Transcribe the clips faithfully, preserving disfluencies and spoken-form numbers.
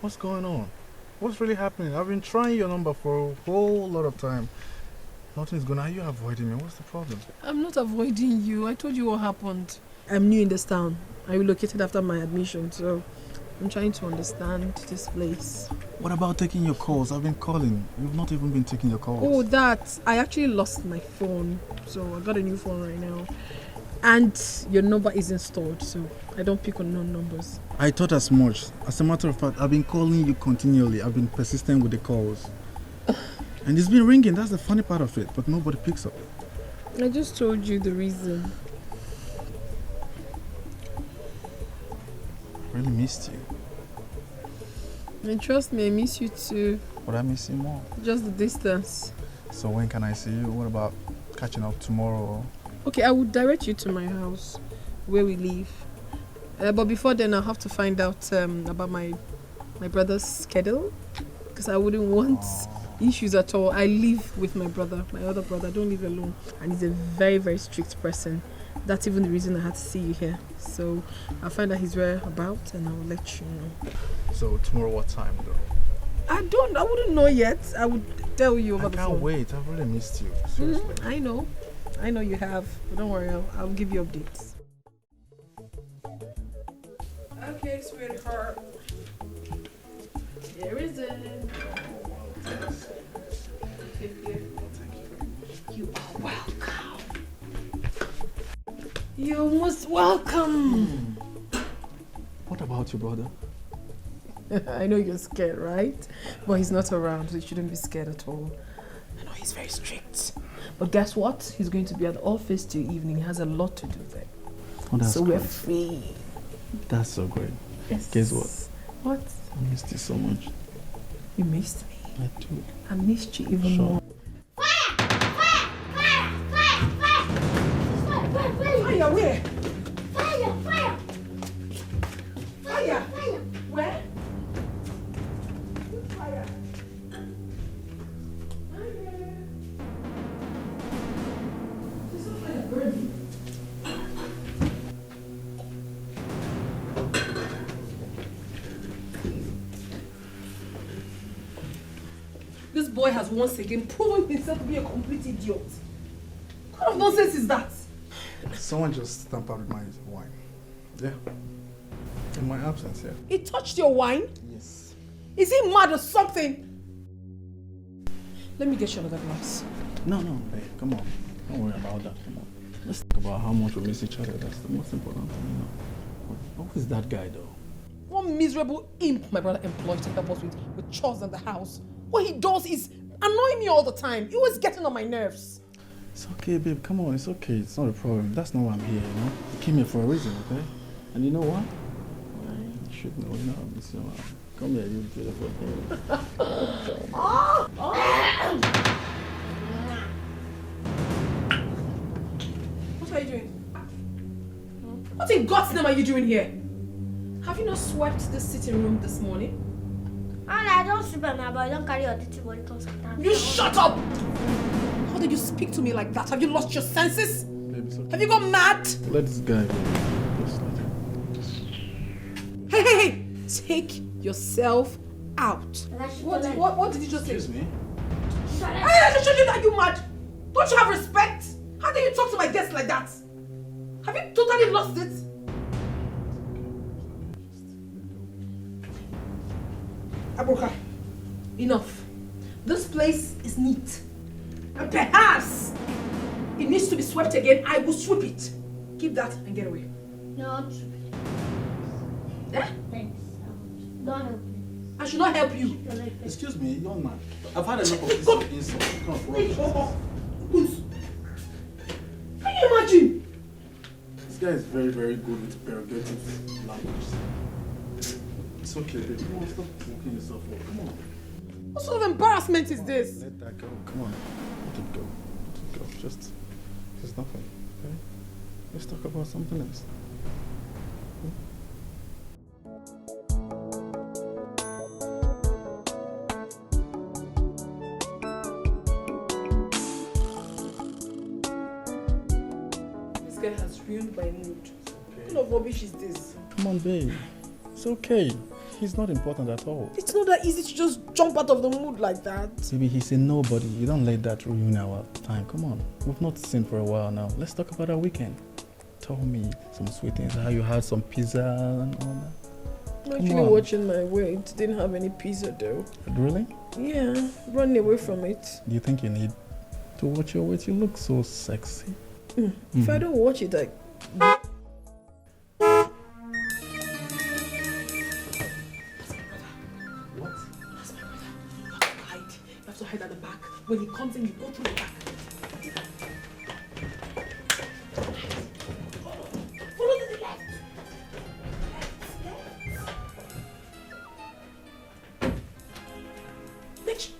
What's going on? What's really happening? I've been trying your number for a whole lot of time. Nothing's going on. Are you avoiding me? What's the problem? I'm not avoiding you. I told you what happened. I'm new in this town. I relocated after my admission, so I'm trying to understand this place. What about taking your calls? I've been calling. You've not even been taking your calls. Oh, that. I actually lost my phone, so I got a new phone right now. And your number isn't stored, so I don't pick unknown numbers. I thought as much. As a matter of fact, I've been calling you continually. I've been persistent with the calls. And it's been ringing. That's the funny part of it. But nobody picks up. I just told you the reason. I really missed you. And trust me, I miss you too. But I miss you more. Just the distance. So when can I see you? What about catching up tomorrow? Okay, I will direct you to my house where we live. Uh, but before then, I'll have to find out um, about my my brother's schedule because I wouldn't want issues at all. I live with my brother, my other brother. I don't live alone, and he's a very, very strict person. That's even the reason I had to see you here. So I'll find out his whereabouts and I will let you know. So tomorrow what time though? I don't. I wouldn't know yet. I would tell you over I the can't phone. Wait. I've really missed you. Seriously. Mm, I know. I know you have. But don't worry. I'll, I'll give you updates. Okay, sweetheart. Here is it. Thank you. You are welcome. You're most welcome. What about your brother? I know you're scared, right? But he's not around, so you shouldn't be scared at all. I know he's very strict. But guess what? He's going to be at the office till evening. He has a lot to do there. Oh, that's So we're great. Free. That's so great. Yes. Guess what? What? I missed you so much. You missed me. I do. I missed you even Sure. More. Fire! Where? Fire! Fire! Fire! Fire! Where? Fire! Hi there. There's no fire burning. This boy has once again proven himself to be a complete idiot. What kind of nonsense is that? Someone just tampered with my wine. Yeah. In my absence, yeah. He touched your wine? Yes. Is he mad or something? Let me get you another glass. No, no, babe, come on. Don't worry about that. Come on. Let's talk about how much we miss each other. That's the most important thing, you know. Who is that guy, though? One miserable imp my brother employed to help us with, with chores in the house. What he does is annoy me all the time. He was getting on my nerves. It's okay, babe. Come on, it's okay. It's not a problem. That's not why I'm here, you know. I came here for a reason, okay? And you know what? You should know, you know, I miss you, man. Come here, you beautiful thing. What are you doing? What in God's name are you doing here? Have you not swept the sitting room this morning? And I don't sleep at night, but I don't carry your dirty body come sometimes. You shut up! How did you speak to me like that? Have you lost your senses? Babe, it's okay. Have you gone mad? Let this guy go. Just let him. Hey, hey, hey! Take yourself out. And I should What, tell what, what did you just say? Excuse me? Shut up. Hey, I just told you that you mad. Don't you have respect? How dare you talk to my guests like that? Have you totally lost it? Abuka, enough. This place is neat. And perhaps it needs to be swept again. I will sweep it. Keep that and get away. No, don't sleep. Eh? Thanks. Don't help me. I should not help you. Don't help me. Excuse me, young man. I've had enough of this your insult. What kind of rubbish is this? Who's? Can you imagine? This guy is very, very good with prerogative language. It's okay, babe. Come on, stop working yourself up. Come on. What sort of embarrassment is this? Let that go. Come on. Let it go. Let it go. Just, there's nothing. Okay? Let's talk about something else. This guy has ruined my mood. What kind of rubbish is this? Come on, babe. It's okay. He's not important at all. It's not that easy to just jump out of the mood like that. Baby, he's a nobody. You don't let that ruin our time. Come on. We've not seen for a while now. Let's talk about our weekend. Tell me some sweet things. How you had some pizza and all that. I'm actually on. Watching my weight. Didn't have any pizza though. Really? Yeah, run away from it. Do you think you need to watch your weight? You look so sexy. If I don't watch it, I What? That's my brother. You have to hide. You have to hide at the back. When he comes in, you go through the back. Follow to the left. Left, left. Make sure.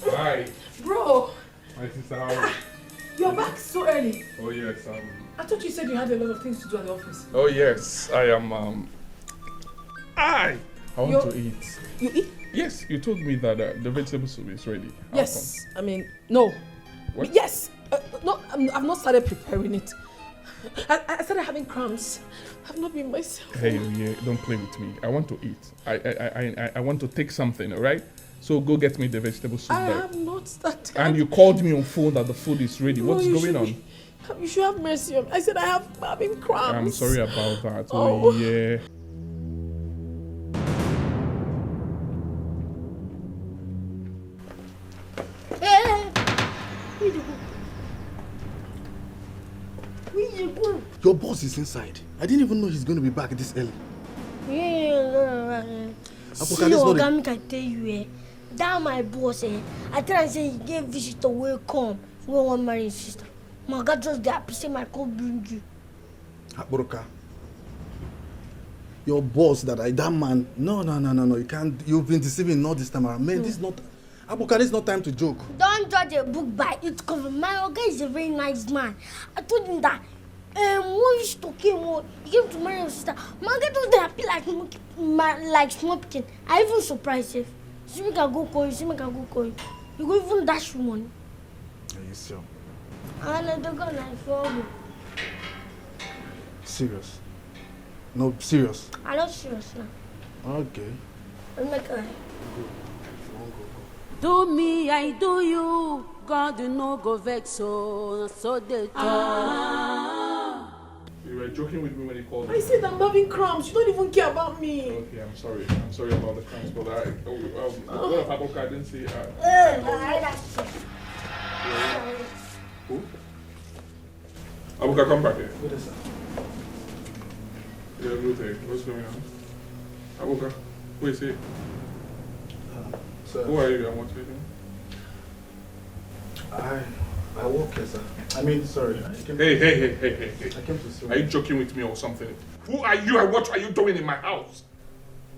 Hi, Bro, my sister. How are you? You're back so early. Oh yes, um. I thought you said you had a lot of things to do at the office. Oh yes, I am. Um. I. I want You're- to eat. You eat? Yes, you told me that uh, the vegetable soup is ready. How Yes. I mean, no. What? Yes. Uh, no, I'm, I've not started preparing it. I, I started having cramps. I've not been myself. Come? Hey, yeah, don't play with me. I want to eat. I, I, I, I, I want to take something. All right. So go get me the vegetable soup. I There. Have not started. And you called me on phone that the food is ready. No, What's you going should on? Be, you should have mercy on me. I said I have having cramps. I'm sorry about that. Oh. Oh yeah. Hey, where you go? Where you go? Your boss is inside. I didn't even know he's going to be back this early. Yeah. Apoka, See, this is not Oga, a- make I tell you, eh, that my boss, eh, I tell am say he get visitor wey come, wey wan marry his sister. My oga just dey happy say my come bring you. Apoka. Your boss, that I, that man. No, no, no, no, no. You can't. You've been deceiving, not this time around. Man, this is not. Apoka, this is not time to joke. Don't judge a book by its cover. My oga is a very nice man. I told him that um, when you to came, oh, he came to marry your sister. My oga just dey happy like smoke, ma, like small pikin. I even surprised sef. See make I go call you, see make I go call you. You go even dash you money. Are you sure? And I don't go like for you. Serious? No, serious. I not serious now. Okay. Let me go. Do me, I do you. God no go vex, so so they talk. You were joking with me when you called I me. Said I'm having cramps. You don't even care about me. Okay, I'm sorry. I'm sorry about the cramps, but I. Oh, um, what of Apoka? I didn't see her. Uh, I, I, Who? Apoka, come back here. What is that? Yeah, Lute, what's going on? Apoka, who is he? Sir, Who are you and what are you doing? I, I work here, sir. I mean, sorry. I came, Hey, hey, hey, hey, hey, hey. I came to see. Are you joking with me or something? Who are you and what are you doing in my house?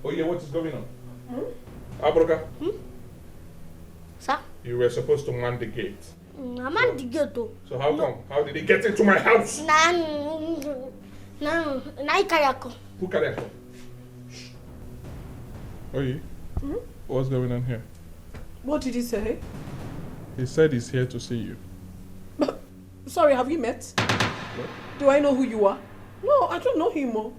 Oh yeah, what is going on? Apoka, Sir? You were supposed to man the gate. Mm, I'm at the gate though. So how come? How did he get into my house? Na, na, na, na, I carry am come. Who carry him? Oye, what's going on here? What did he say? He said he's here to see you. Sorry, have we met? Do I know who you are? No, I don't know him. Oh.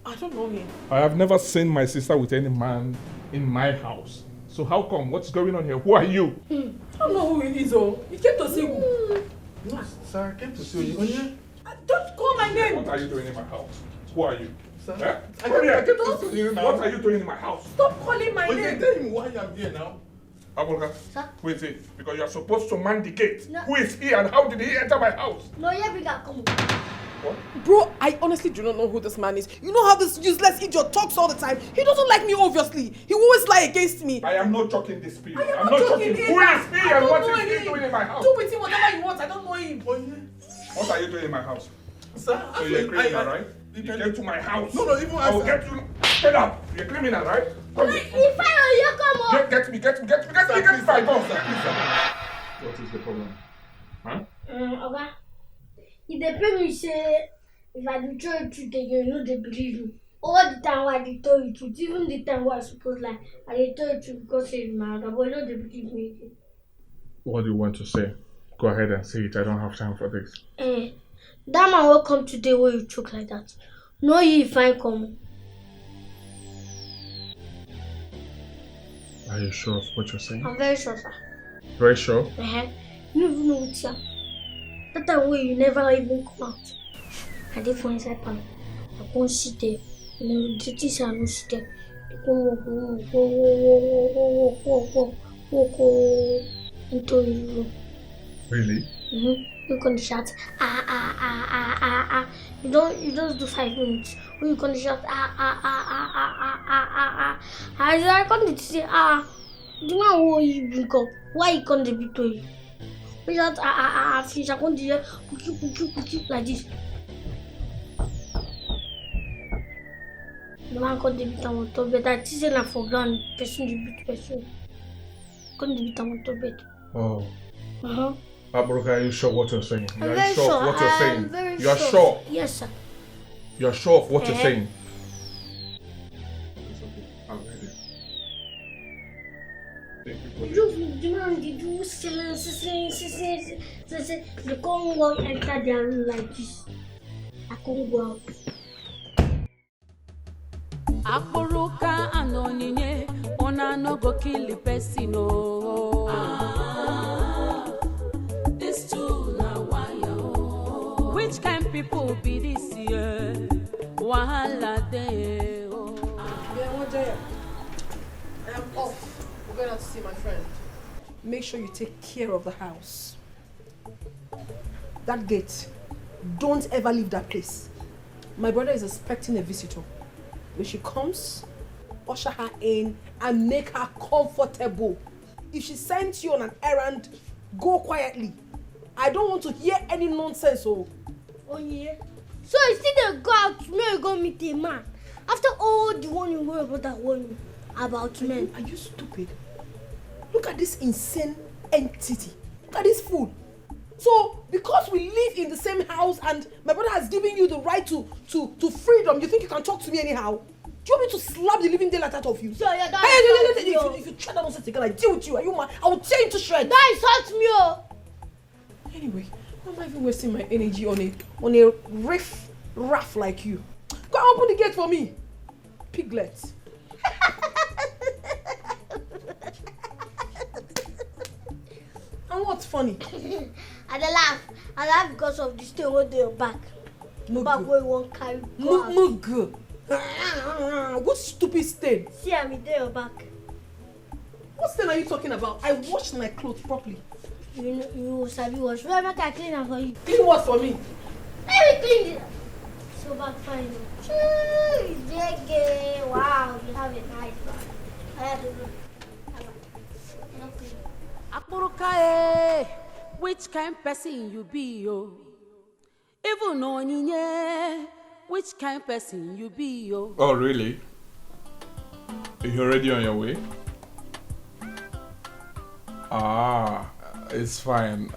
I don't know him. I have never seen my sister with any man in my house. So how come? What's going on here? Who are you? I don't know who he is. Oh, he came to see who? No, sir, I came to see you. Onye? Uh, Don't call my name. What are you doing in my house? Who are you? Sir, Eh? I Come came, I here. came to see you now. What are you doing in my house? Stop calling my Onye, name. Tell me why I'm here now. Abolga, Sir? who is he? Because you are supposed to man the gate. No. Who is he and how did he enter my house? No, here we go, come. What? Bro, I honestly do not know who this man is. You know how this useless idiot talks all the time? He doesn't like me, obviously. He always lie against me. I am not joking this period. I am I'm not not joking. joking. He- Who is he I and don't what know is he him. Doing in my house? Do with him whatever you want. I don't know him. What are you doing in my house? Sir, So you're a criminal, right? You came to my house. No, no, even I will ask get you straight up. You're a criminal, right? Come here. If I don't, you come on. Get, get me, get me, get me, get me, get me, get me, get me. What is the problem? Huh? Um, Oga, if they pay me say if I do tell you truth again, you know they believe me. All the time I dey tell you truth, even the time where I suppose lie, I dey tell you truth because say my oga, but you know they believe me again. What do you want to say? Go ahead and say it. I don't have time for this. Eh, That man wey come today wey you chook like that, no you fine come. Are you sure of what you're saying? I'm very sure, sir. Very sure? Uh-huh. You no even know wetin happen. That time wey you never even come out, I dey for inside parlour. I come sit there. You know, the things I no sit there. They come walk, walk, walk, walk into your room. Really? Mm-hmm. You come dey shout, ah, ah, ah, ah, ah, ah. You don, you just do five minutes. When you come dey shout, ah, ah, ah, ah, ah, ah, ah, ah, ah. I, I come dey say, ah, the man wey you bring up, why you come dey beat me? When you shout, ah, ah, ah, ah, finish, I come dey hear, puki, puki, puki, like this. The man come dey beat am on top bed. I think say na for ground person dey beat person. Come dey beat am on top bed. Oh. Uh-huh. Abroka, are you sure what you're saying? I'm Are very you sure sure. of what you're I'm saying? very You're sure. Sure? Yes, sir. You're sure of what you're Eh? Saying? It's okay. I'll get it. Thank you for You just, the man dey do silly, silly, silly, silly, silly. They come go enter their room like this. I come go out. Akpụrụka and onyinye, una no go kill the person, oh. Ah, this two na wire, oh. Which kind people be this here? Wahala dey, oh. Yeah, what day? I'm off. We're going out to see my friend. Make sure you take care of the house. That gate, don't ever leave that place. My brother is expecting a visitor. When she comes, usher her in and make her comfortable. If she sent you on an errand, go quietly. I don't want to hear any nonsense, oh. Onye. So you still dey go out make you go meet a man after all the warning wey your brother warn you about men? Are you stupid? Look at this insane entity. Look at this fool. So because we live in the same house and my brother has given you the right to to to freedom, you think you can talk to me anyhow? Do you want me to slap the living daylight out of you? So you're done. Hey, hey, hey, hey, hey, if you, if you try that nonsense again, I deal with you. Are you mad? I will tear you to shreds. Don't insult me, oh. Anyway, why am I even wasting my energy on a on a riff raff like you? Go and open the gate for me, piglet. And what's funny? I dey laugh. I laugh because of this thing wey dey your back. Mugu. Back wey you wan carry go out. Mugu. What stupid stain? See am, e dey your back. What stain are you talking about? I washed my clothes properly. You know, you sabi wash. Well, make I clean am for you. Clean what for me? Let me clean it. So back fine. Chee, Jege. Wow, you have a nice one. I have a good. Akpụrụka, eh, which kind person you be, oh? Even Onyinye, which kind person you be, oh? Oh, really? Are you already on your way? Ah, it's fine.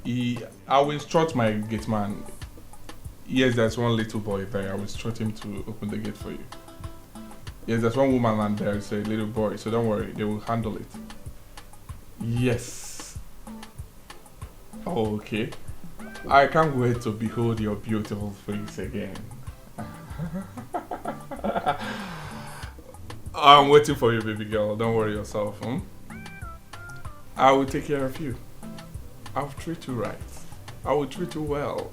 He, I will instruct my gate man. Yes, there's one little boy there. I will instruct him to open the gate for you. Yes, there's one woman and there's a little boy, so don't worry, they will handle it. Yes. Okay. I can't wait to behold your beautiful face again. I'm waiting for you, baby girl. Don't worry yourself. Hmm? I will take care of you. I'll treat you right. I will treat you well.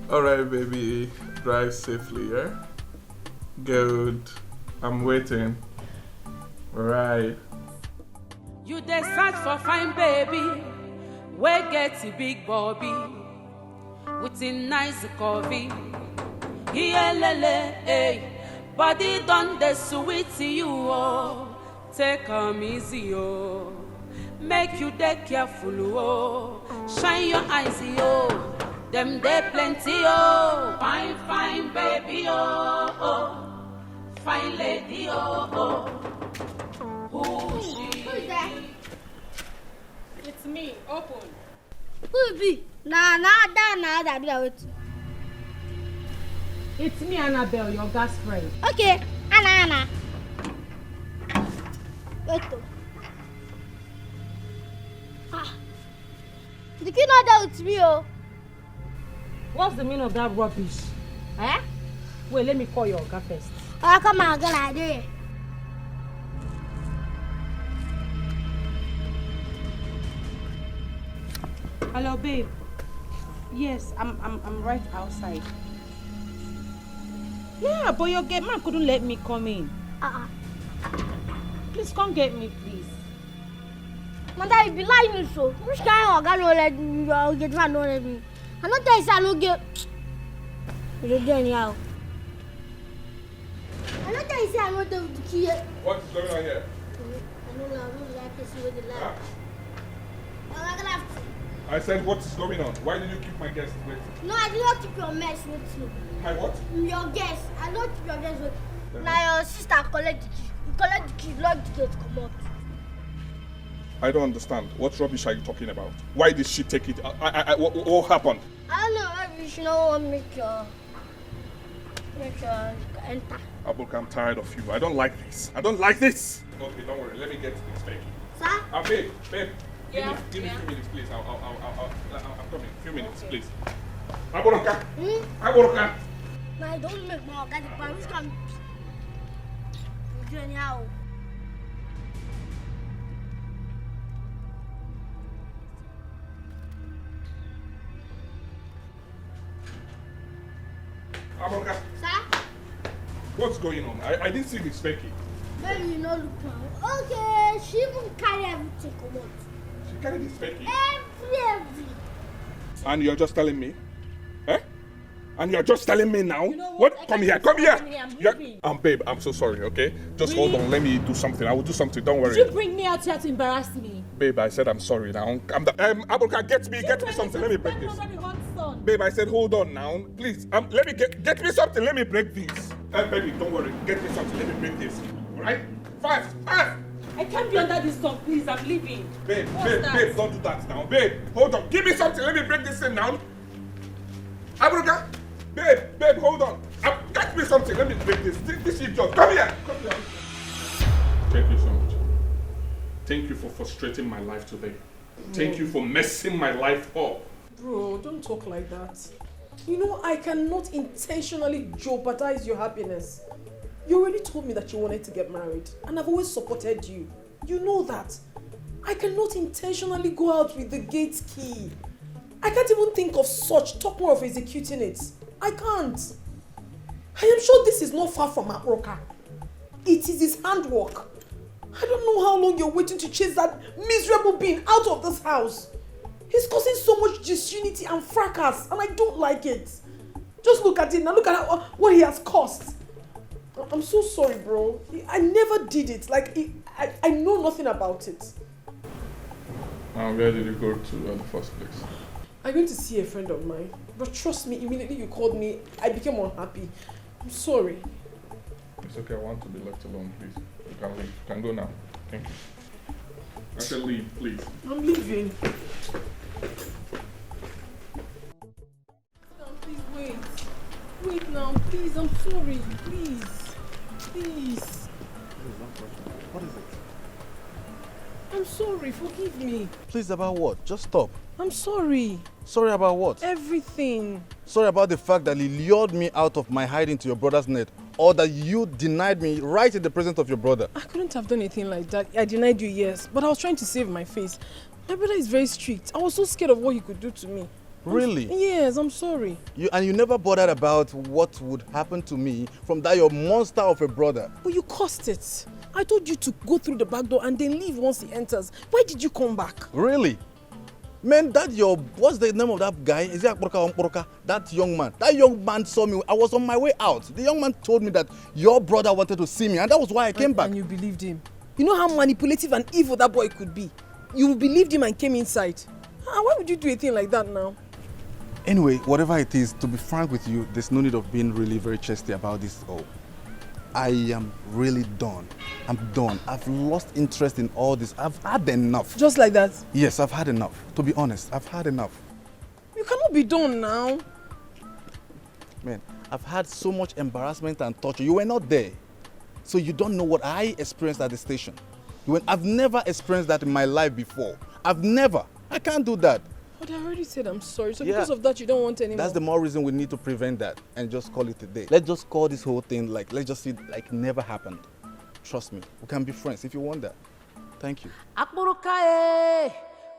All right, baby. Drive safely, yeah? Good. I'm waiting. All right. You dey search for fine baby, wey get a big bobby, with a nice curvy. Iyelele, hey, body don dey sweet you, oh. Take am easy, oh. Make you dey careful, oh. Shine your eyes, oh. Dem dey plenty, oh. Fine, fine baby, oh, oh. Fine lady, oh, oh. Who she? Who is that? It's me. Open. Who e be? Na, na, that, na, that be that wetin? It's me, Annabelle, your gas friend. Okay, Anna, Anna. Wait, oh. Ah. The key not there with me, oh. What's the meaning of that rubbish? Eh? Wait, let me call your oga first. Oh, come on, girl, I do it. Hello, babe. Yes, I'm I'm I'm right outside. Yeah, but your gate man couldn't let me come in. Uh-uh. Please come get me, please. Mother, you be lying so. Which kind of oga no let me? Your gate man no let me. I no tell you say I no get. You dey do anyhow. I no tell you say I no dey with the key. What is going on here? I no lie, I no like person wey dey lie. Huh? Oga Galaxy. I said, what is going on? Why did you keep my guest waiting? No, I did not keep your mess with you. My what? Your guest. I don't keep your guest with. Now your sister collect the key. You collect the key, lock the gate, come out. I don't understand. What rubbish are you talking about? Why did she take it? I, I, I, what, what happened? I don't know, maybe she no want make your make your enter. Abulka, I'm tired of you. I don't like this. I don't like this. Okay, don't worry. Let me get this back. Sir? Ah, babe, babe. Give me, Yeah, give me yeah. a few minutes, please. I'll, I'll, I'll, I'll, I'll, I'll, I'll come in. A few minutes, Okay. Please. Abulka. Hmm? Abulka. Now you don't make my oga the bar. Which can you do anyhow? Abulka. Sir? What's going on? I, I didn't see this Becky. Baby, you no look now. Okay, she even carry everything come out. She carried this Becky. Every, every. And you're just telling me? Eh? And you're just telling me now? You know what? What? I Come can't here, keep come here. smiling. I'm You're- leaving. Um, babe, I'm so sorry, okay? Just Really? Hold on, let me do something. I will do something, don't Did worry. You bring me out here to embarrass me. Babe, I said I'm sorry now. I'm the, um, Abulka, get me, Did you get me bring something. me Let me to break stand this. Under the hot sun? Babe, I said hold on now. Please, um, let me get get me something. Let me break this. Uh, baby, don't worry. Get me something. Let me break this. All right? Fast, fast. I can't be under this sun, please. I'm leaving. Babe, What's babe, that? Babe, don't do that now. Babe, hold on. Give me something. Let me break this thing now. Abulka, babe, babe, hold on. Uh, get me something. Let me break this. This, this idiot. Come here. Come here. Thank you so much. Thank you for frustrating my life today. Thank you for messing my life up. Bro, don't talk like that. You know, I cannot intentionally jeopardize your happiness. You already told me that you wanted to get married, and I've always supported you. You know that. I cannot intentionally go out with the gate key. I can't even think of such, talk more of executing it. I can't. I am sure this is not far from Aroka. It is his handwork. I don't know how long you're waiting to chase that miserable being out of this house. He's causing so much disunity and fracas, and I don't like it. Just look at it now. Look at how, what he has caused. I'm so sorry, bro. I never did it. Like, I, I know nothing about it. And where did you go to in the first place? I went to see a friend of mine, but trust me, immediately you called me, I became unhappy. I'm sorry. It's okay. I want to be left alone, please. You can leave. You can go now. Thank you. I said leave, please. I'm leaving. Please wait. Wait now, please. I'm sorry. Please. Please. What is it? I'm sorry. Forgive me. Please, about what? Just stop. I'm sorry. Sorry about what? Everything. Sorry about the fact that you lured me out of my hiding to your brother's net, or that you denied me right in the presence of your brother. I couldn't have done anything like that. I denied you, yes, but I was trying to save my face. My brother is very strict. I was so scared of what he could do to me. I'm s- Really? Yes, I'm sorry. You, and you never bothered about what would happen to me from that your monster of a brother. But you caused it. I told you to go through the back door and then leave once he enters. Why did you come back? Really? Man, that your, what's the name of that guy? Is it Akporoka or Mkporoka? That young man. That young man saw me. I was on my way out. The young man told me that your brother wanted to see me, and that was why I came and, back. And you believed him. You know how manipulative and evil that boy could be. You believed him and came inside. Ah, why would you do a thing like that now? Anyway, whatever it is, to be frank with you, there's no need of being really very chesty about this all. I am really done. I'm done. I've lost interest in all this. I've had enough. Just like that? Yes, I've had enough. To be honest, I've had enough. You cannot be done now. Man, I've had so much embarrassment and torture. You were not there. So you don't know what I experienced at the station. You went, I've never experienced that in my life before. I've never. I can't do that. But I already said I'm sorry. So Yeah. Because of that, you don't want anymore. That's the more reason we need to prevent that and just call it a day. Let's just call this whole thing like, let's just see it like never happened. Trust me, we can be friends if you want that. Thank you. Akpụrụka, eh,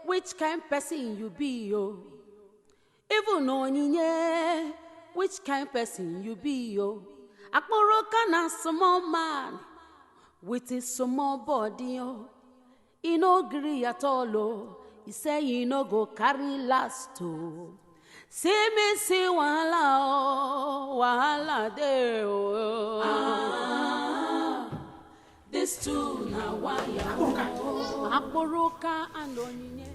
which kind person you be, oh? Even Onyinye, which kind person you be, oh? Akpụrụka na small man with his small body, oh. He no gree at all, oh. He say he no go carry last, oh. See me see wahala, oh, wahala dey, oh. Ah, this two na wire, oh. Akpụrụka and Onyinye.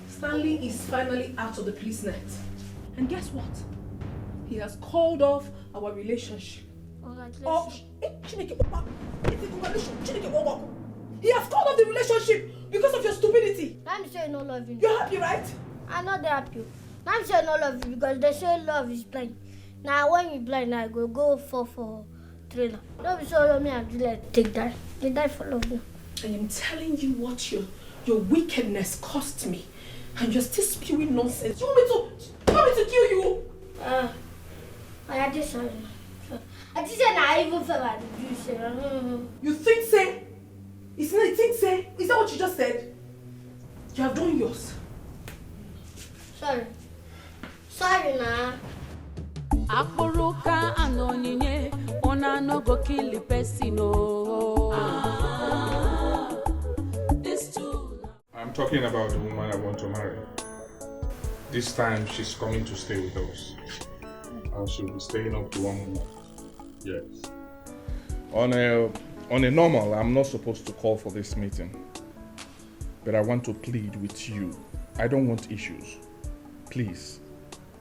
Stanley is finally out of the police net. And guess what? He has called off our relationship. Oh, Congratulations. eh, Chineke, Papa, it's a congratulation. Chineke, Papa. He has called off the relationship because of your stupidity. Let me say no love you. You're happy, right? I know they happy. Let me say no love you because they say love is blind. Now when you blind, I go go for for trailer. No be so me and Juliet take die. They die for love. No. I am telling you what your your wickedness cost me, and you're still spewing nonsense. You want me to you want me to kill you? Uh, I had this one. I just said I even feel like the juice. Mm-hmm. You think say? Is it you think say? Is that what you just said? You have done yours. Sorry. Sorry, na. Akpụrụka and Onyinye, una no go kill the person, oh. Ah, this two. I'm talking about the woman I want to marry. This time she's coming to stay with us. And she'll be staying up to one month. Yes. On a on a normal, I'm not supposed to call for this meeting. But I want to plead with you. I don't want issues. Please.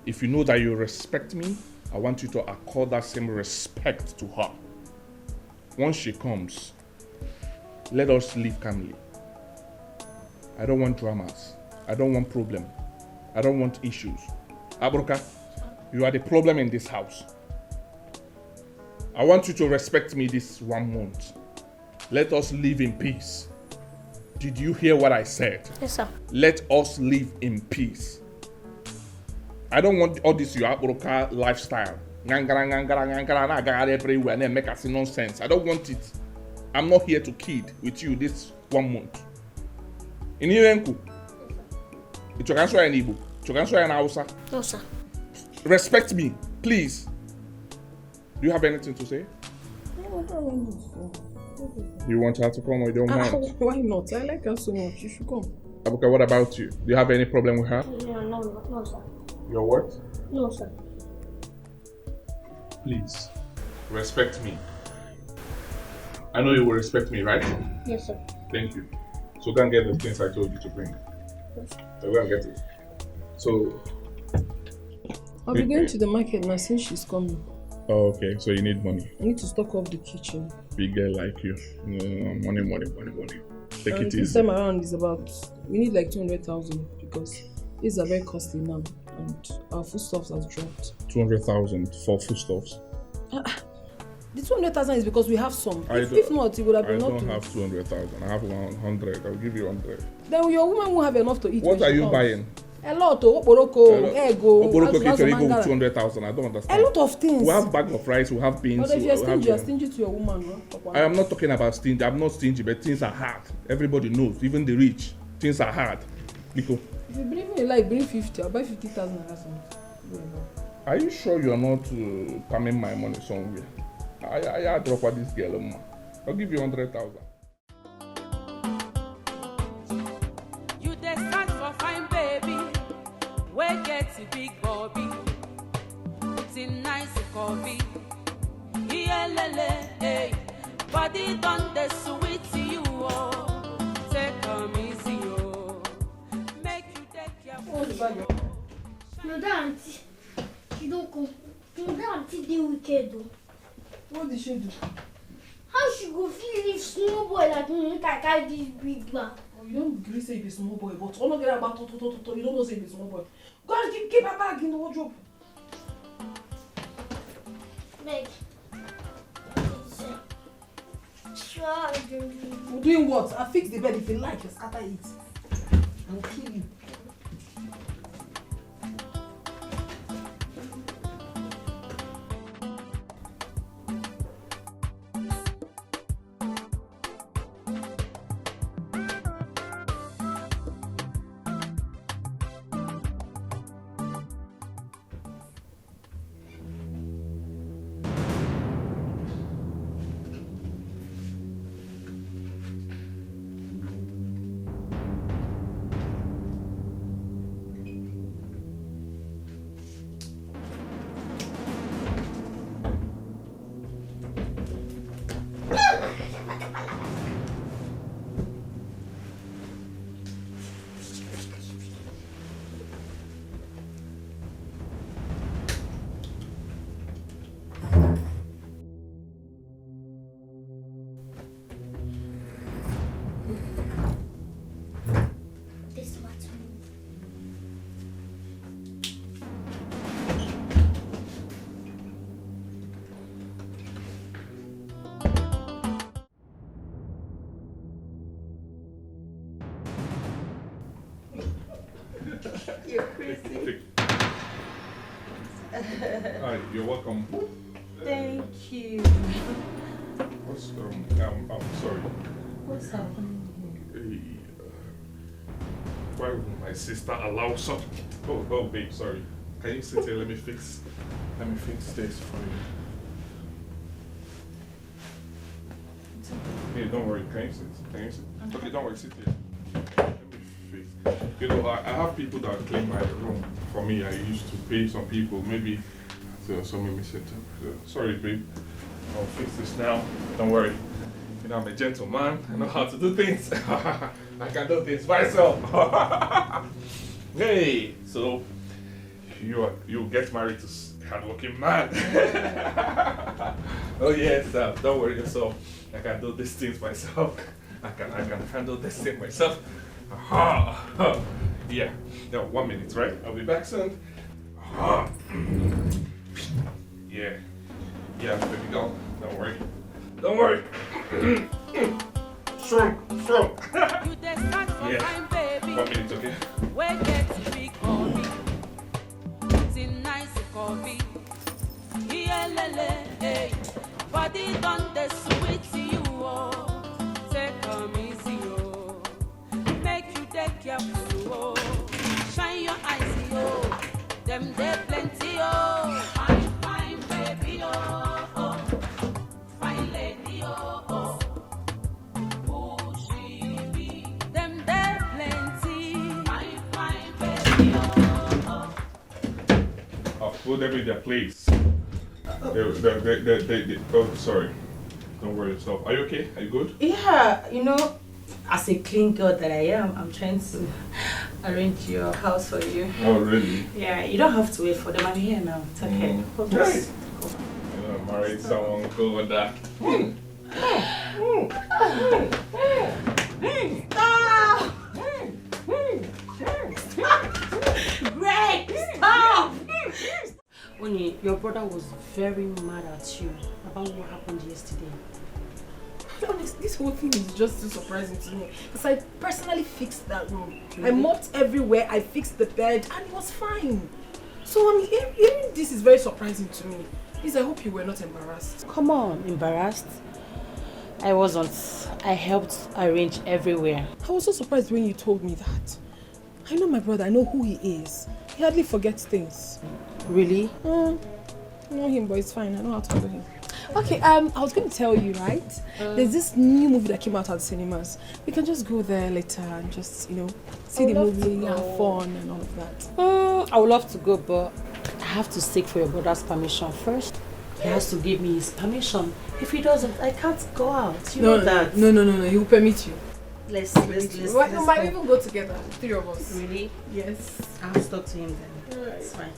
If you know that you respect me, I want you to accord that same respect to her. Once she comes, let us live calmly. I don't want dramas. I don't want problem. I don't want issues. Akpụrụka, you are the problem in this house. I want you to respect me this one month. Let us live in peace. Did you hear what I said? Yes, sir. Let us live in peace. I don't want all this your Akpụrụka lifestyle. Ngangara, ngangara, ngangara, na-agagharị everywhere, na-emekasị nonsense. I don't want it. I'm not here to kid with you this one month. Ị nụ ihe m kwuru? Ị chọrọ ka m sụọ ya n'Igbo? Ị chọrọ ka m sụọ ya n'Hausa? No, sir. Respect me, please. Do you have anything to say? No, I don't want to. You want her to come or you don't Ah, want? why not? I like her so much. She should come. Abuka, what about you? Do you have any problem with her? No, no, no, sir. Your what? No, sir. Please, respect me. I know you will respect me, right? Yes, sir. Thank you. So go and get the things I told you to bring. So go and get it. So, I'll be going to the market now since she's coming. Oh, okay. So you need money. I need to stock up the kitchen. Big girl like you. Mm, money, money, money, money. Take And it this easy. Time around is about, we need like two hundred thousand because these are very costly now and our foodstuffs has dropped. Two hundred thousand for foodstuffs. Ah, ah. The two hundred thousand is because we have some. I If, don't- if not, it would have I been not don't too have much. Two hundred thousand. I have one hundred. I'll give you one hundred. Then your woman won't have enough to eat. What when are she you comes. Buying? A lot of okporoko, A lot. egg, oh, Okporoko azụ, azụ, kitchen, mangala. Two hundred thousand. I don't understand. A lot of things. We have bag of rice. We have beans. But if We you're have stingy, you're yam. Stingy to your woman, no? I am not talking about stingy. I'm not stingy, but things are hard. Everybody knows, even the rich, things are hard. Because If you bring me like bring fifty, I'll buy fifty thousand or something. Are you sure you're not uh, palming my money somewhere? I I I drop this girl, ma. I'll give you hundred thousand. You dey search for fine baby, wey get big body, with him nice curvy. Iyelele, hey, body don dey sweet you, oh. Take am easy, oh. Make you take care. No, that auntie, she don't come. No, that auntie dey wicked, though. What did she do? How she go fit leave small boy like me make I carry this big bag? Oh, you don't gree say you be small boy, but all of them about to, to, to, to, to, you don't know say you be small boy. Go and keep, keep her bag in the wardrobe. Beg. Sure, Daddy. We're doing what? I fix the bed. If you like, you scatter it. I will kill you. This one. You're crazy. Hi, you're welcome. Thank you. What's um, um I'm sorry. What's happening here? Hey, uh, why would my sister allow such? Oh, oh, babe, sorry. Can you sit here? Let me fix. Let me fix this for you. It's okay. Yeah, don't worry. Can you sit? Can you sit? Okay, don't worry. Sit here. Let me fix. You know, I, I have people that clean my room for me. I used to pay some people, maybe. So, so maybe sit. So, sorry, babe. I'll fix this now. Don't worry. You know, I'm a gentleman. I know how to do things. I can do things myself. Hey, so you are, you get married to s- hardworking man. Oh yes, uh, don't worry yourself. I can do these things myself. I can I can handle this thing myself. Aha. Yeah. Yeah. One minute, right? I'll be back soon. Aha. Yeah. Yeah, baby girl. Don't worry. Don't worry. Strong, strong. You dey start for Yeah. Time, baby. One minute, okay? Wey get big body. See nice body. Iyelele, hey. Body don dey sweet you, oh. Take am easy, oh. Make you dey careful, oh. Shine your eyes, oh. Dem dey plenty, oh. Fine, fine, baby, oh, oh. Fine lady, oh, oh. Who she be? Dem dey plenty. Fine, fine, baby, oh, oh. I've put them in their place. They, they, they, they, they, they, oh, sorry. Don't worry yourself. Are you okay? Are you good? Yeah, you know, as a clean girl that I am, I'm trying to arrange your house for you. Oh, really? Yeah, you don't have to wait for them. I'm here now. It's okay. Mm. Hope Hey. this- You know, I married someone cool with that. Mm. Ah! Great! Stop! Oni, your brother was very mad at you about what happened yesterday. Honest, this whole thing is just too surprising to me. Because I personally fixed that room. I Really? Mopped everywhere, I fixed the bed, and it was fine. So I'm hearing, hearing this is very surprising to me. Please, I hope you were not embarrassed. Come on, embarrassed? I wasn't. I helped arrange everywhere. I was so surprised when you told me that. I know my brother, I know who he is. He hardly forgets things. Really? Mm, I know him, but it's fine. I know how to handle him. Okay, um, I was going to tell you, right? There's this new movie that came out at the cinemas. We can just go there later and just, you know, see the movie, have fun and all of that. Mm, I would love to go, but I have to seek for your brother's permission first. He has to give me his permission. If he doesn't, I can't go out. You know that. No, no, no, no. He will permit you. Let's, let's, let's, Why let's we might go. Even go together, the three of us. Really? Yes. I'll talk to him then. All right. It's fine.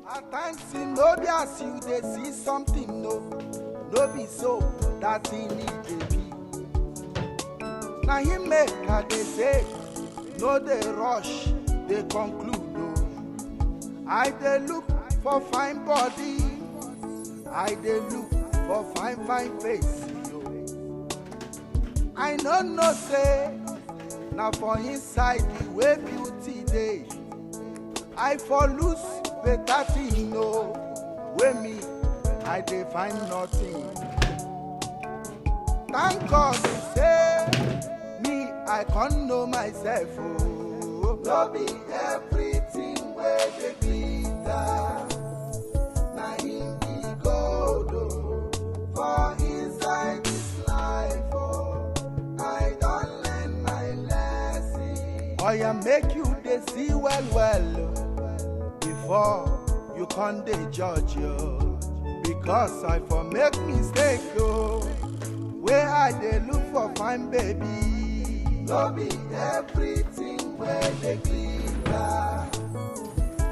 At times, e no be as you dey see something, no, no be so that thing e dey be. Na him make I dey say, no dey rush, They conclude, oh. I dey look for fine body. I dey look for fine, fine face, yo. I no know say na for inside the way beauty dey. I for lose better thing, no. Wey me, I dey find nothing. Thank God say me, I can't know myself, oh. No be everything wey dey glitter na him be gold, oh. For inside this life, oh, I don learn my lesson. Oya, make you dey see well well, oh, before you come dey judge, oh. Because I for make mistake, oh. Where I dey look for fine baby. No be everything wey dey glitter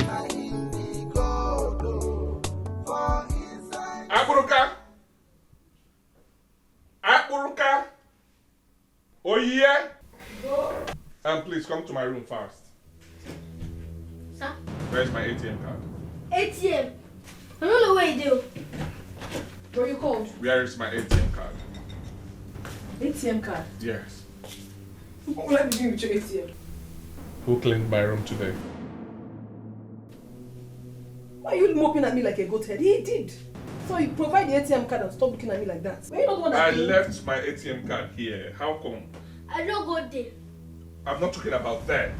na him be gold, oh. For inside. Akpụrụka! Akpụrụka! Oyiye! And please come to my room fast. Sir? Where's my A T M card? A T M? I don't know where you do. Were you called? Where is my A T M card? A T M card? Yes. What will I be doing with your A T M? Who cleaned my room today? Why are you moping at me like a goat head? He did. So you provide the A T M card and stop looking at me like that. Were you not the one that I cleaned? Left my A T M card here. How come? I don't go there. I'm not talking about that.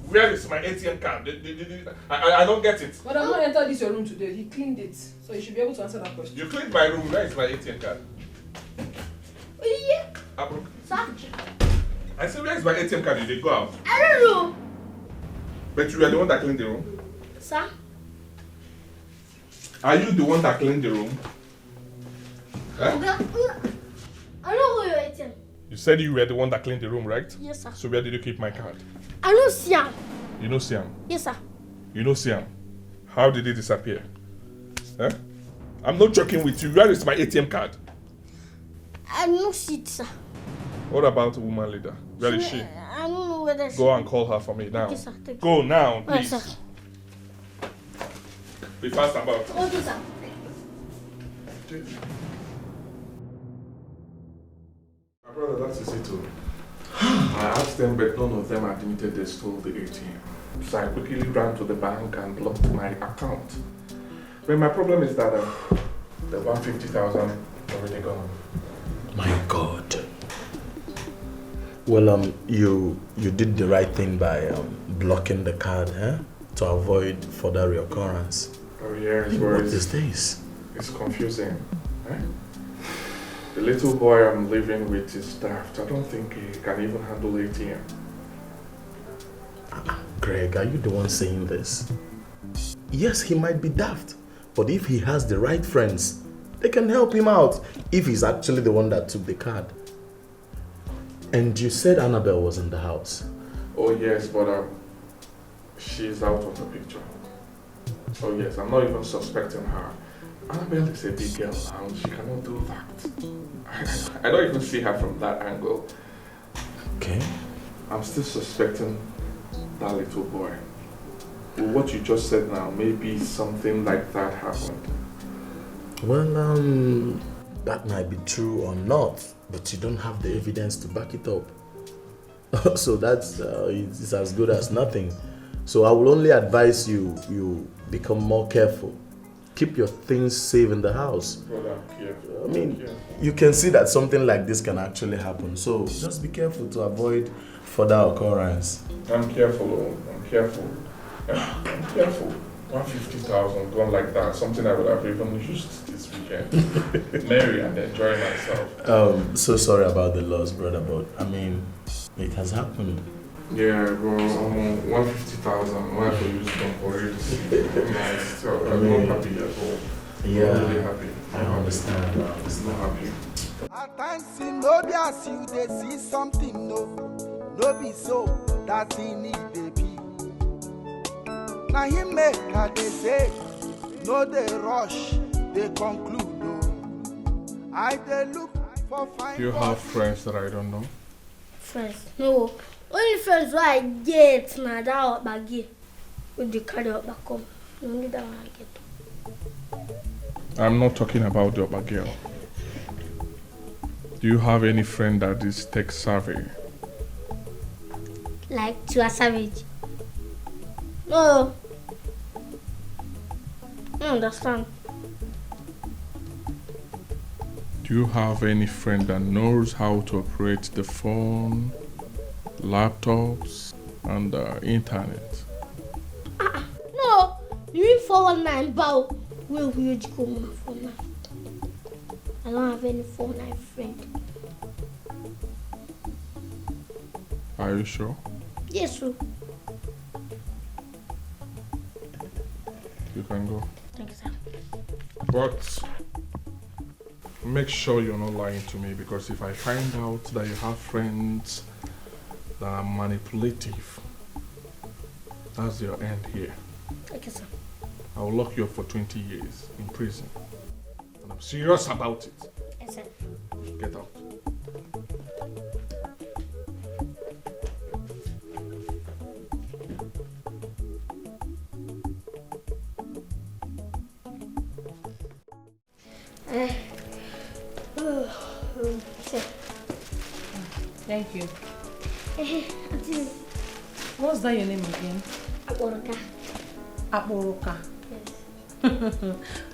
Where is my A T M card? The, the, the, the, I, I, I don't get it. But I'm not enter this your room today. He cleaned it. So you should be able to answer that question. You cleaned my room. Where is my A T M card? Yeah. Abro. Sir? I said, where is my A T M card? You dey go out. I don't know. But you are the one that cleaned the room. Sir? Are you the one that cleaned the room? Huh? Oga, I don't know your A T M. You said you were the one that cleaned the room, right? Yes, sir. So where did you keep my card? I no see am. You no see am? Yes, sir. You no see am? How did it disappear? Huh? I'm not joking with you. Where is my A T M card? I no see it, sir. What about the woman leader? Where is she? I don't know whether she. Go and call her for me now. Okay, sir. Thank you. Go now, please. All right, sir. Be fast about it. Okay, sir. My brother, that is it, oh. I asked them, but none of them admitted they stole the A T M. So I quickly ran to the bank and blocked my account. But my problem is that, uh, the one fifty thousand already gone. My God. Well, um, you you did the right thing by, um, blocking the card, eh? To avoid further reoccurrence. Oh, yes, but what is this? It's confusing. Eh? The little boy I'm living with is daft. I don't think he can even handle A T M. Ah, Greg, are you the one saying this? Yes, he might be daft, but if he has the right friends, they can help him out if he's actually the one that took the card. And you said Annabelle was in the house. Oh, yes, but, um, she's out of the picture. Oh, yes, I'm not even suspecting her. Annabelle is a big girl now. She cannot do that. I, I don't even see her from that angle. Okay. I'm still suspecting that little boy. With what you just said now, maybe something like that happened. Well, um, that might be true or not, but you don't have the evidence to back it up. So that's, uh, it's, it's as good as nothing. So I will only advise you, you become more careful. Keep your things safe in the house. Brother, I'm careful. I mean, you can see that something like this can actually happen. So just be careful to avoid further occurrence. I'm careful, oh, I'm careful. I'm careful. One fifty thousand gone like that, something I would have even used this weekend. Merry and enjoy myself. Um, so sorry about the loss, brother, but I mean, it has happened. Yeah, bro, um, one fifty thousand, why for use them for real? Nice. So, I'm not happy at all. Yeah, I'm not really happy. I understand. I understand. Not happy. At times, e no be as you dey see something, no, no be so that thing need dey be. Na him make I dey say, no dey rush, dey conclude, no. I dey look for fine. Do you have friends that I don't know? Friends? No. Only friends wey I get na that Ogbage. With the carry up back home. Only that one I get. I'm not talking about the upper girl. Do you have any friend that is tech savvy? Like Tiwa Savage? No. I don't understand. Do you have any friend that knows how to operate the phone, laptops, and the internet? No, you mean four one nine bow? Where will you go, my phone now? I don't have any four one nine friend. Are you sure? Yes, sir. You can go. Thank you, sir. But make sure you're not lying to me, because if I find out that you have friends that are manipulative, that's your end here. Thank you, sir. I will lock you up for twenty years in prison. And I'm serious about it. Yes, sir. Get out. Eh, oh, oh, sir. Thank you. Eh, Auntie, What's that your name again? Akporoka. Akporoka. Yes.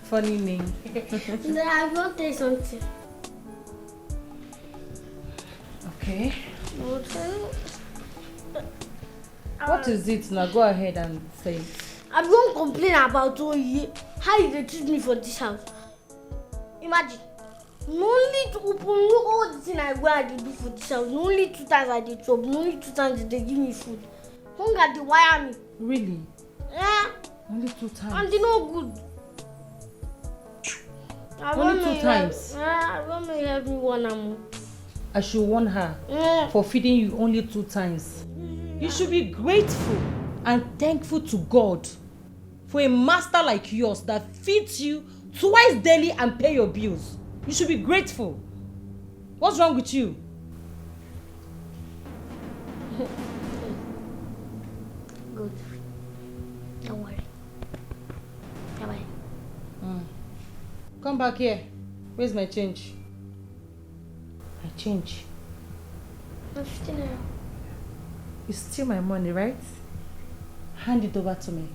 Funny name. No, I want to tell you something. Okay. But, uh, What is it now? Go ahead and say it. I won't complain about Oye. How you dey treat me for this house? Imagine. Na only to open all the thing I wear I dey do for this house. Na only two times I dey chop. Na only two times they dey give me food. Hunger dey wire me. Really? Eh? Only two times. And e no good. I Only want two make you times? Help, eh, I want make you help me warn am. I should warn her Eh. for feeding you only two times. You should be grateful and thankful to God for a master like yours that feeds you twice daily and pay your bills. You should be grateful. What's wrong with you? Good. Don't worry. Bye bye. Come back here. Where's my change? My change. Na fifteen naira. You steal my money, right? Hand it over to me.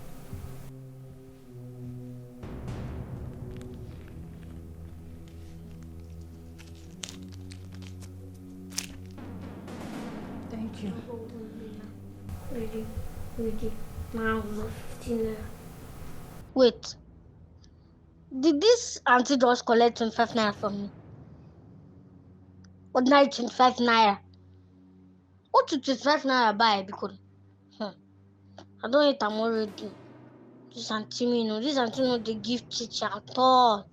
Thank you. Ready, ready. Now, na fifteen naira. Wait. Did this auntie just collect twenty-five naira from me? Ordinary twenty-five naira. What will twenty-five naira buy, because? Hmm. I don eat am already. This auntie me no, this auntie no dey give teacher at all.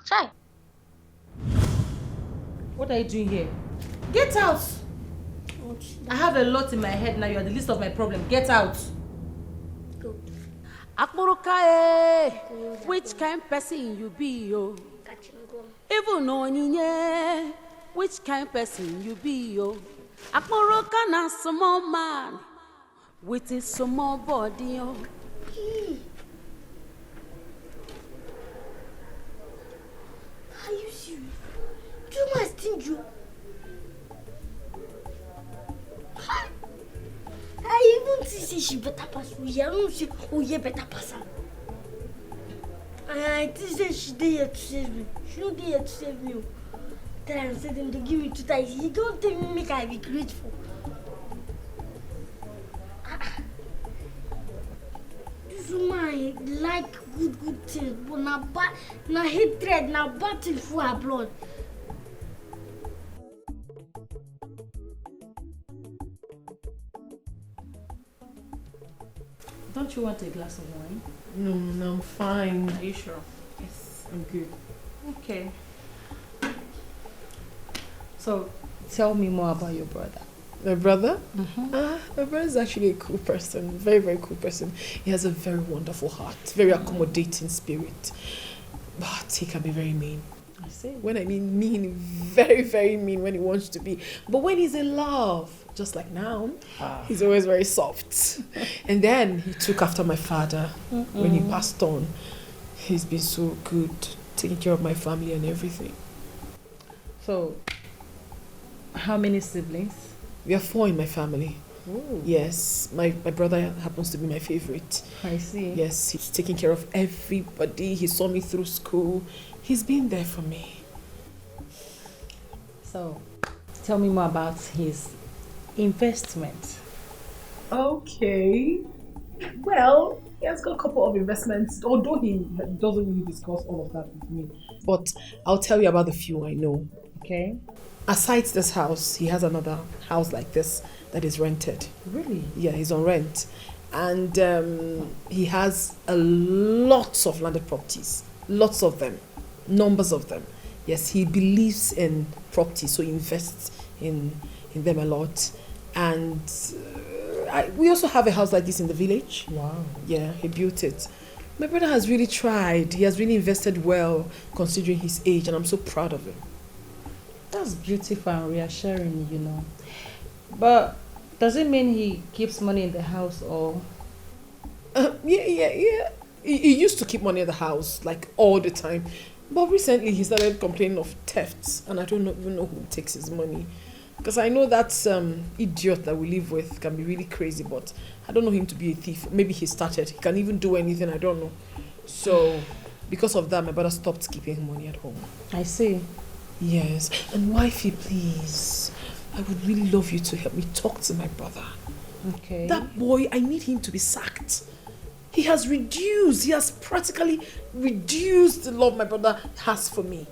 Chai. What are you doing here? Get out! I have a lot in my head now. You are the least of my problem. Get out! Akporoka, eh, which kind person you be, oh? Even Onyinye, which kind person you be, oh? Akporoka na small man with a small body, oh. Are you serious? Too much thing you. I even think say she better pass Oye. I don't say Oye better pass am. I think say she dey here to save me. She no dey here to save me. Oh. Tell am say dem dey give me two times. He don tell me make I be grateful. Ah, ah. This woman like good good things, but na bad, na hatred, na bad thing full her blood. Don't you want a glass of wine? No, no, I'm fine. Are you sure? Yes, I'm good. Okay. So, tell me more about your brother. My brother? Uh, my brother is actually a cool person. Very, very cool person. He has a very wonderful heart, very accommodating spirit. But he can be very mean. I see. When I mean mean, very, very mean when he wants to be. But when he's in love, just like now, he's always very soft. And then he took after my father when he passed on. He's been so good, taking care of my family and everything. So, how many siblings? We are four in my family. Ooh, Yes, my, my brother happens to be my favorite. I see. Yes, he's taking care of everybody. He saw me through school. He's been there for me. So, tell me more about his investment. Okay. Well, he has got a couple of investments, although he doesn't really discuss all of that with me. But I'll tell you about the few I know. Okay. Aside this house, he has another house like this that is rented. Really? Yeah, he's on rent. And um, he has a lots of landed properties, lots of them, numbers of them. Yes, he believes in property, so he invests in in them a lot. And uh, I, we also have a house like this in the village. Wow. Yeah, he built it. My brother has really tried. He has really invested well, considering his age, and I'm so proud of him. That's beautiful and reassuring, you know. But does it mean he keeps money in the house or? Uh, yeah, yeah, yeah. He, he used to keep money at the house, like, all the time. But recently, he started complaining of thefts, and I don't know, even know who takes his money. Because I know that um, idiot that we live with can be really crazy, but I don't know him to be a thief. Maybe he started. He can even do anything. I don't know. So, because of that, my brother stopped keeping money at home. I see. Yes, and wifey, please, I would really love you to help me talk to my brother. Okay. That boy, I need him to be sacked. He has reduced, he has practically reduced the love my brother has for me.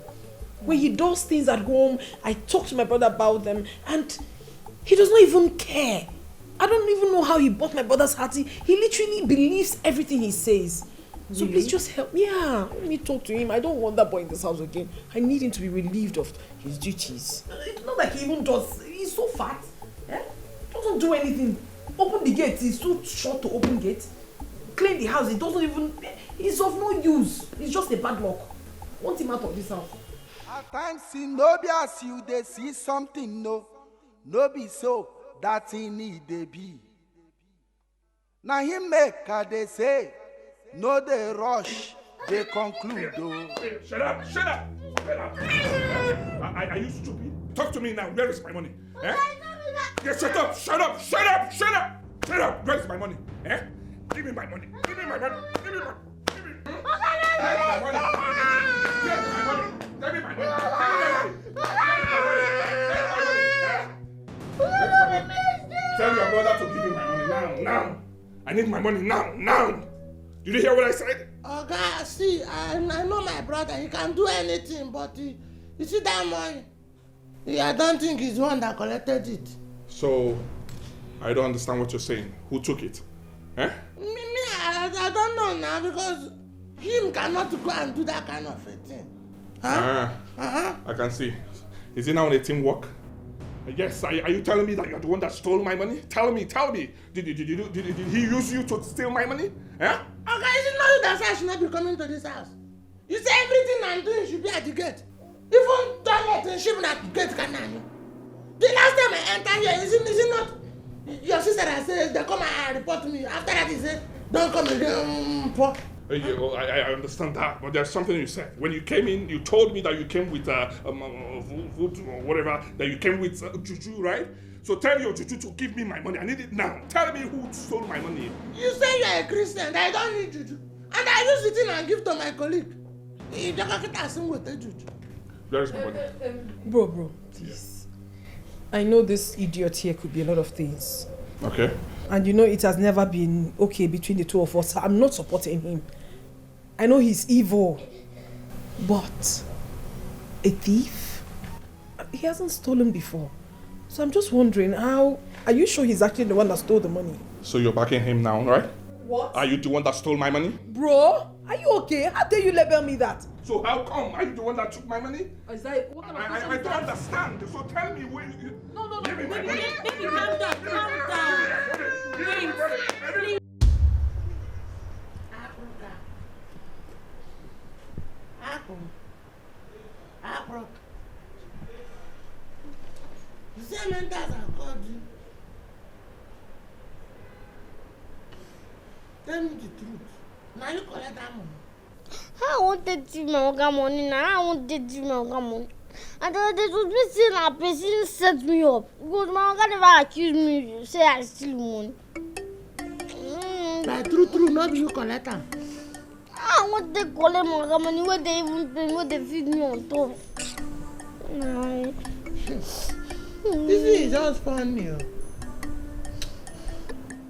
When he does things at home, I talk to my brother about them, and he does not even care. I don't even know how he bought my brother's heart. He, he literally believes everything he says. So Really? Please just help me. Yeah, let me talk to him. I don't want that boy in this house again. I need him to be relieved of his duties. It's not like he even does. He's so fat. Eh? Doesn't do anything. Open the gate. He's too short to open gate. Clean the house. He doesn't even. He's of no use. He's just a bad luck. Want him out of this house. At times e no be as you dey see something, no, no be so that thing e dey be. Na him make I dey say, no dey rush dey conclude o. Shut up! Shut up! Shut up! Are, are you stupid? Talk to me now. Where is my money? Eh? Yes, shut up! Shut up! Shut up! Shut up! Shut up! Where is my money? Eh? Give me my money! Give me my money! Give me my money! Give me my money! Give me my money! Give me my money! Give me my money! Give me my money! Eh? Where is my money? Tell your brother to give me my money now, now! I need my money now, now! Did you hear what I said? Oga, see, I, I know my brother. He can do anything, but he, you see that money? Yeah, I don't think he's the one that collected it. So, I don't understand what you're saying. Who took it? Eh? Me, me, I, I don't know now because him cannot go and do that kind of a thing. Huh? Ah, Uh-huh. I can see. Is it now on a teamwork? Yes, are, are you telling me that you're the one that stole my money? Tell me, tell me. Did, did, did, did, did, did he use you to steal my money? Eh? Oga, is it not you that said I should not be coming to this house? You say everything I'm doing should be at the gate. Even toilet and shit at the gate can I. The last time I enter here, is it, is it not your sister that says they come and report me? After that, he said, don't come again. Mm, poor. Uh, you- oh, I, I understand that, but there's something you said. When you came in, you told me that you came with uh, um, uh, vo- voodoo or whatever, that you came with uh, juju, right? So tell your juju to give me my money. I need it now. Tell me who stole my money. You say you're a Christian, that I don't need juju. And I use the thing and give to my colleague. He just get as him with the juju. Where is my money? Bro, bro, please. I know this idiot here could be a lot of things. Okay. And you know it has never been okay between the two of us. I'm not supporting him. I know he's evil. But a thief? He hasn't stolen before. So I'm just wondering how. Are you sure he's actually the one that stole the money? So you're backing him now, right? What? Are you the one that stole my money? Bro, are you okay? How dare you label me that? So how come are you the one that took my money? Is that what kind of I, question I, I is don't that? Understand. So tell me where you. No, no, no, Give me my baby, money. Baby, calm down, calm down. Wait, please. Apple. truth. Now you collect that money. How I wan take thief my oga money na? How I wan take thief my oga money? And they dey suspect say na person set me up because my oga never accuse me say I steal money. Mm. By true true, no be you collect am. How I wan take collect my oga money wey dey even pay me, wey dey feed me on top? Nah. This thing is just funny o.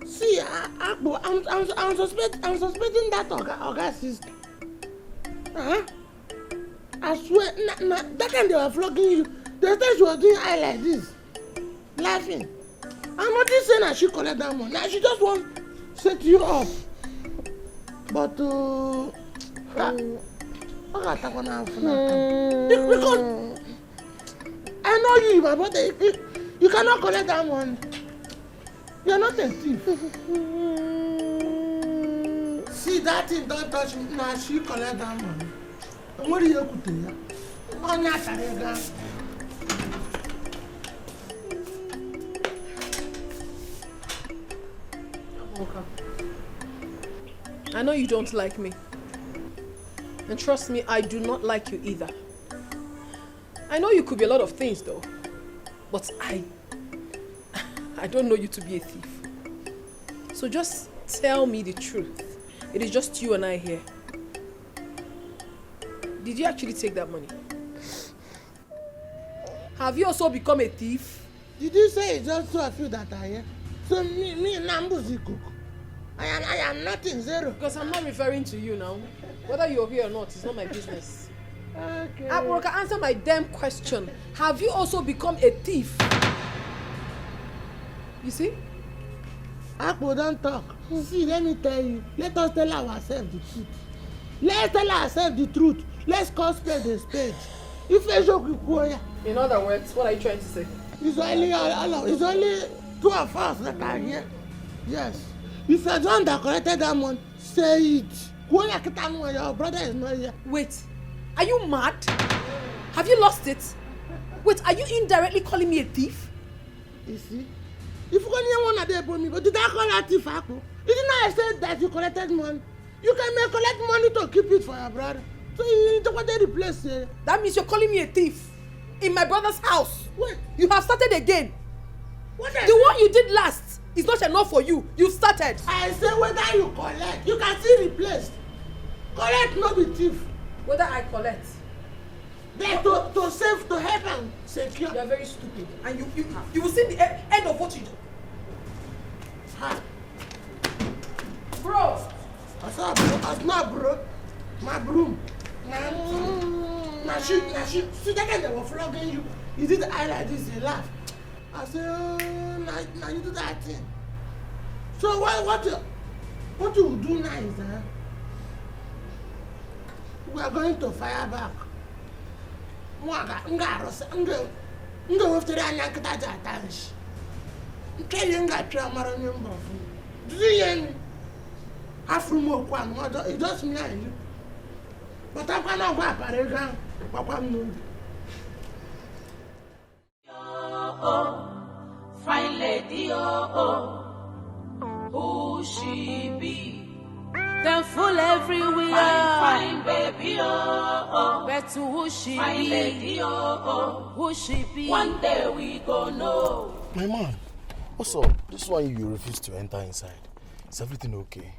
See, I, I, I'm, I'm, I'm, suspect, I'm suspecting that oga, oga sister. Uh-huh. I swear, na, na, that time they were flogging you. The time she was doing eye like this, laughing. I'm not just saying that she collect that money. Now she just want set you up. But uh, ah, I got that one out for now. Be- Because I know you, my brother. You, you cannot collect that money. You are not a thief. See that thing don't touch me. Now she collect that money. What do you put there? Money I carry down. I know you don't like me. And trust me, I do not like you either. I know you could be a lot of things though, but I I don't know you to be a thief. So just tell me the truth. It is just you and I here. Did you actually take that money? Have you also become a thief? Did you say it's just two of you that are here? So me, me, Nambuzi cook. I am, I am nothing, zero. Because I'm not referring to you now. Whether you're here or not, it's not my business. Okay. Akporoka, answer my damn question. Have you also become a thief? You see? Akpo don't talk. See, let me tell you. Let us tell ourselves the truth. Let's tell ourselves the truth. Let's call spade a spade. If I joke with Koya, In other words, what are you trying to say? it's only all, all of, it's only two of us that are here. Yes. If you're the one that collected that money, say it. Koya Kitanu, your brother is not here. Wait, are you mad? Have you lost it? Wait, are you indirectly calling me a thief? You see? If you only one of them me, but did I call that thief, Akpo? Isn't I said that you collected money? You can may collect money to keep it for your brother. So you need to go there the place here. That means you're calling me a thief in my brother's house. Wait, You have started again. what The one you did last is not enough for you. You've started. I say whether you collect, you can still replace. Collect no be thief. Whether I collect. Then to, to save, to help and secure. You are very stupid. And you you, you will see the e- end of what you do. Ha. Bro, I saw bro, I saw bro. My broom. Now, now she, now she, see that guy that was flogging you. He did the eye like this, he laugh. I say, oh, now, now you do that thing. So what, what you, what you do now is, uh, we are going to fire back. Mwaga, nga arosa, nga, nga waftere anya nkịta ji ata nshi. Nke yi nga pịa mara onye mba ọfụ. Did you hear me? Afro mo kwa mo do, it just me and you. But I can't go up and down. Papa no. Fine lady, oh, oh, who she be? Them fool everywhere. Fine, fine baby, oh, oh. But who she fine be? Lady, oh, oh. Who she be? One day we go know. My man, what's up? This one you refuse to enter inside. Is everything okay?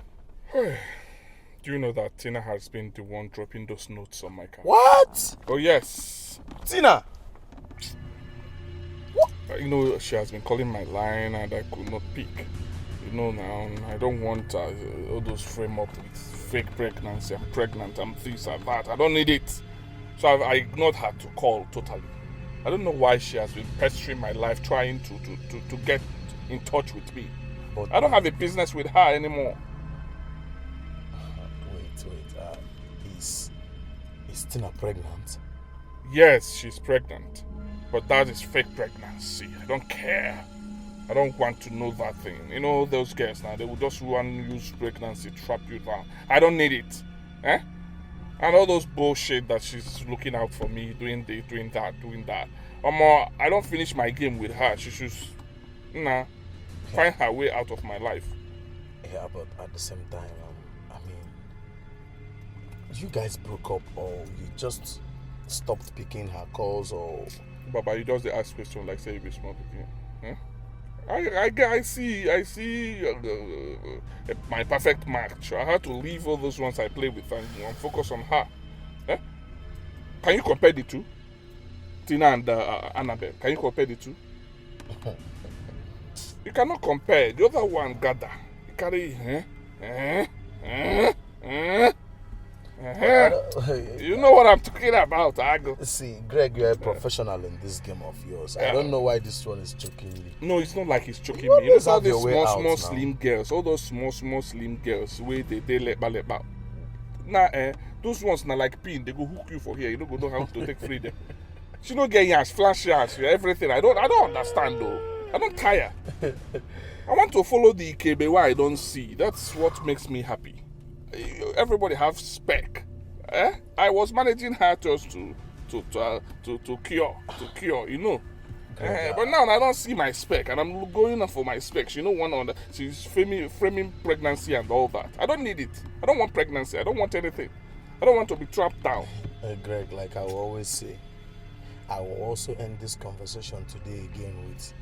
Do you know that Tina has been the one dropping those notes on my car? What? Oh, yes. Tina! Uh, You know, she has been calling my line and I could not pick. You know now, I don't want uh, all those frame up with fake pregnancy. I'm pregnant, I'm this and that. I don't need it. So I, I ignored her to call totally. I don't know why she has been pestering my life, trying to, to, to, to get in touch with me. But I don't have a business with her anymore. Wait, wait. Uh, is is Tina pregnant? Yes, she's pregnant. But that is fake pregnancy. I don't care. I don't want to know that thing. You know those girls now, they will just want to use pregnancy to trap you down. I don't need it. Eh? And all those bullshit that she's looking out for me, doing this, doing that, doing that. Omo, I don't finish my game with her. She should, nah, find her way out of my life. Yeah, but at the same time, um, You guys broke up, or you just stopped picking her calls, or Baba, you just dey ask question like say you be small pikin. Hmm? I, I, I see, I see uh, uh, uh, my perfect match. I had to leave all those ones I play with and, and focus on her. Eh? Can you compare the two? Tina and uh, uh, Annabelle. Can you compare the two? You cannot compare. The other one, gather. You carry, eh? Eh? Eh? Eh? Eh? You know what I'm talking about, Ago. See, Greg, you're a professional in this game of yours. I Yeah. Don't know why this one is choking you. No, it's not like he's choking You me. You know always all have these your way small, out small, now. Slim girls. All those small, small, slim girls, where they they let back, let back. Now, eh, those ones now like pin. They go hook you for here. You don't go know how to take freedom. She no get yash, flash yash, everything. I don't, I don't understand though. I don't tire. I want to follow the Ikebe where I don't see. That's what makes me happy. Eh, Everybody have spec. Eh? I was managing her just to to to uh, to, to cure, to cure. You know. Eh, but now I don't see my spec, and I'm going up for my spec. She no one on the. She's framing, framing pregnancy and all that. I don't need it. I don't want pregnancy. I don't want anything. I don't want to be trapped down. Uh, Greg, like I will always say, I will also end this conversation today again with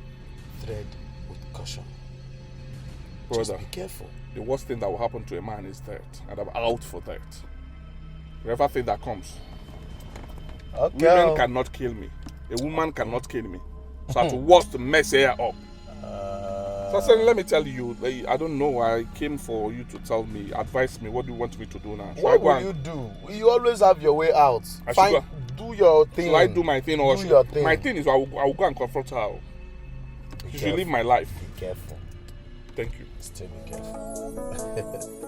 thread with caution. Brother, Just be careful. The worst thing that will happen to a man is death, and I'm out for death. Whatever thing that comes, Okay. women cannot kill me. A woman cannot kill me. So I have to worst mess her up. Uh, So I said, let me tell you, like, I don't know. I came for you to tell me, advise me. What do you want me to do now? Should I what go will and- you do? You always have your way out. I should Fine, go- do your thing. Should I do my thing or Do should- your thing. My thing is, I will, I will go and confront her. Be She should careful. Live my life. Be careful. Thank you. Still be careful.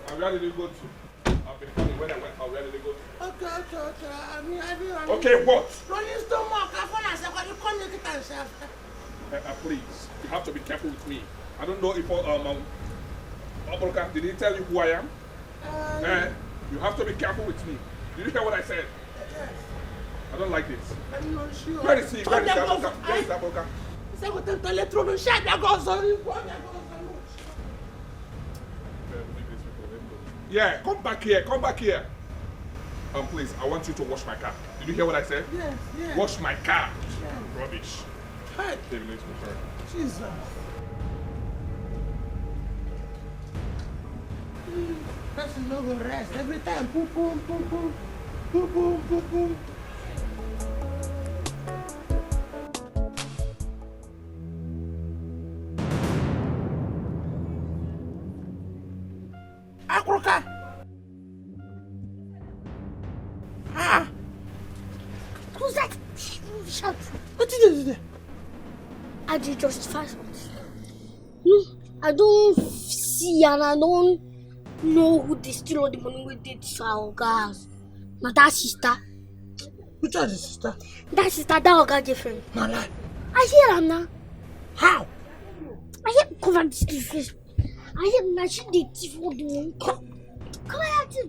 And where did you go to? I've been coming when I went out. Where did you go to? Okay, okay, okay. I mean, I mean, I mean, Okay, what? Rolling Stone Mall, California, second, you come make it and sef. Uh, uh, please, you have to be careful with me. I don't know if um, um Obroka, did he tell you who I am? Uh, Eh, you have to be careful with me. Did you hear what I said? I don't like this. I'm not sure. Where is he? Where is Don't Obroka? go- Where is Obroka? Say go tell the truth. Shut that girl's on. Go that girl's on. Yeah, come back here. Come back here. Um, please, I want you to wash my car. Did you hear what I said? Yes, yes. Wash my car. Yes. Rubbish. Hey, David, let's go. Jesus. Person no go rest. Every time, pum, pum, pum, pum. Pum, pum, pum, pum. Akroka. Ah. Who's that? Shout. What you do there? I dey justify something. Hmm, I don't see and I don't know who dey steal all the money wey dey this our oga house. Na that sister. Which one is sister? That sister, that oga girlfriend. Na lie. I hear am now. How? I hear cover this thing first. I hear na she dey thief all the money. Come, come here, thief.